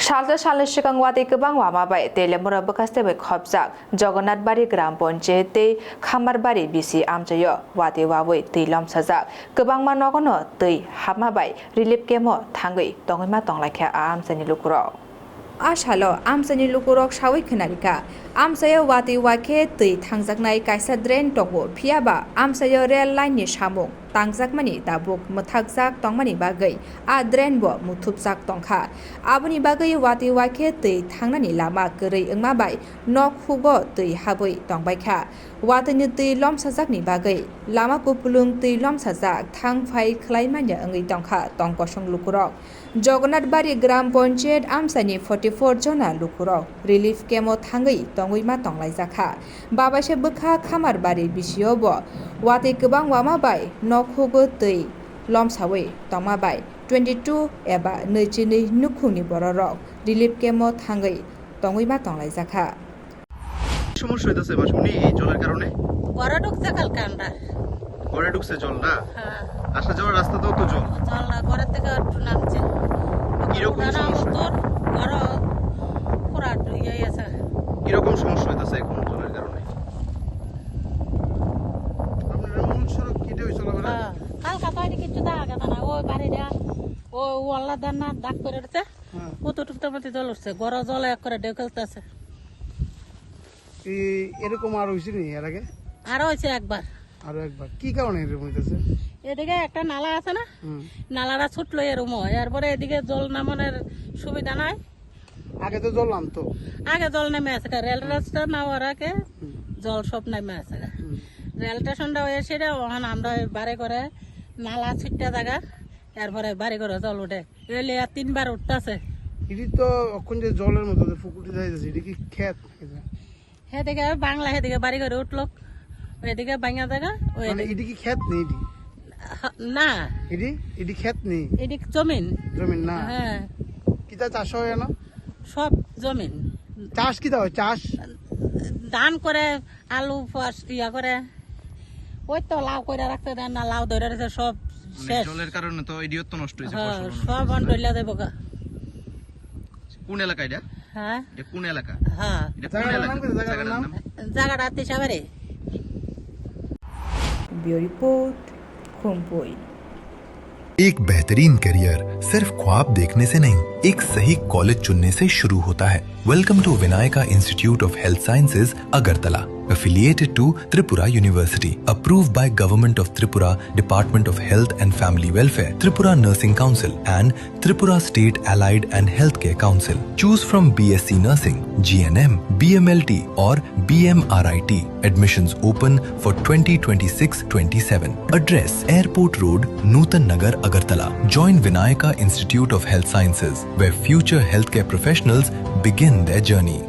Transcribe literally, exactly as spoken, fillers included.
Salsa salni swkang watwi kwbang wama bai Telemura bwkhaste bai khopjak Jagannathbari Gram Panchayat tei Khamarbari B C amchaio watwi wawi twi lomsajak. Kwbangma nogono twi hapma bai relief camp-o thangwi tongwi ma tonglaikha a amchaini lukurok. A salo amchaini lukurok sawi khwnarikha, amchaio watwi wakhe twi thangjaknai kaisa drain tongo, phiyaba amchaio rail line-ni samung tangjakmani tabuk mwthakjak tongmani bagwi a drain bo muthupjak tongkha. Aboni bagwi watwi wakhe twi thangnani lama kwrwi wngma bai nok hugo twi habwi tongbaikha. Watwini twi lomsajakni bagwi lama kupulung twi lomsajak thang phai khwlaimanya wngwi tongkha tong kosong lukurok. Jagannathbari Gram Panchayat amchaini forty four jona lukurok relief camp-o thangwi tongwi ma tonglaijak kha. Babaisa bwkha Khamarbari B C-o bo watwi kwbang wama bai nok hugo twi lomsawi tongma bai twenty two eba nwichini nukhungni bororok relief camp-o thangwi tongwi ma tonglaijak kha. সমস্যা হইতেছে মাসুনি এই জলের কারণে? ঘরে ঢুকছে কালকে আমরা। ঘরে ঢুকছে জল না? হ্যাঁ। আসা যাওয়ার রাস্তাতেও তো জল। জল না, ঘরের থেকে একটু নামছে। কিরকম উঠানো সমস্যা? অবস্থার ঘরও পুরা ইয়ে আছে। কিরকম সমস্যা হইতেছে এখন জলের কারণে? আপনারা মূল সড়ক কেটে ওই চলাফেরা? হ্যাঁ। কালকা তো আর কিছু দেখা গেছে না। ওই বাড়িটা, ওই ওয়াল্লা দেন না, দাগ করে উঠছে। হ্যাঁ। কতটুকু তো মধ্যে জল উঠছে, ঘরও জল এক করে ঢেউ খেলতেছে। এই এরকম আর হইছে নি এর আগে? আরো হয়েছে একবার। আরো একবার। কি কারণে এরকম হইতেছে? এদিকে একটা নালা আছে না? হুম। নালাটা ছুটলো এরকম হয়, এরপরে এদিকে জল নামানোর সুবিধা নাই। আগে তো জল নামতো। আগে জল নেমে আছে, রেল রাস্তা না হওয়ার আগে হুম। জল সব নেমে আছে। হুম। রেল স্টেশনটা হয়ে সেটা ওখানে আমরা বারে করে নালা ছিটটা জায়গা, এরপরে বারে করে জল উঠে। এই লেয়ার তিনবার উঠতাছে। এটি তো এখন যে জলের মতো যে পুকুরটি যাইতেছে, এটি কি ক্ষেত? হেদিকে বাংলা, হেদিকে বাড়ি ঘরে উঠলো, এদিকে বাংলা জায়গা, ওই মানে এদিকে। এটি কি ক্ষেত নেই এটি? হা-, না। এটি, এটি ক্ষেত নেই? এটি জমিন। জমিন না? হ্যাঁ। কিতা চাষ হয় না? সব জমিন। চাষ কিতা হয়? চাষ? ধান করে, আলু, ফস-, ইয়া করে। ওই তো লাউ করে রাখতে দেন না, লাউ ধরে রয়েছে সব মানে শেষ। জলের কারণে তো এটিও তো নষ্ট হয়েছে, হ্যাঁ, ফসল নষ্ট সব হয়েছে। অন ডইলা দেবো গা। কোন এলাকা এটা? হ্যাঁ। এটা কোন এলাকা? হ্যাঁ। এটা কোন জায়গাটার এলাকা? নাম কি? জায়গাটার জায়গাটার নাম? নাম? জায়গাটা তিসাবাড়ি। Bureau Report, Khumpui। एक बेहतरीन करियर सिर्फ ख्वाब देखने से नहीं, एक सही कॉलेज चुनने से शुरू होता है। Welcome to Vinayaka Institute of Health Sciences, Agartala, affiliated to Tripura University, approved by Government of Tripura, Department of Health and Family Welfare, Tripura Nursing Council and Tripura State Allied and Healthcare Council. Choose from B S C Nursing, G N M, B M L T or B M R I T. Admissions open for twenty twenty-six twenty-seven. Address: Airport Road, Nutan Nagar, Agartala. Join Vinayaka Institute of Health Sciences, where future healthcare professionals begin their journey.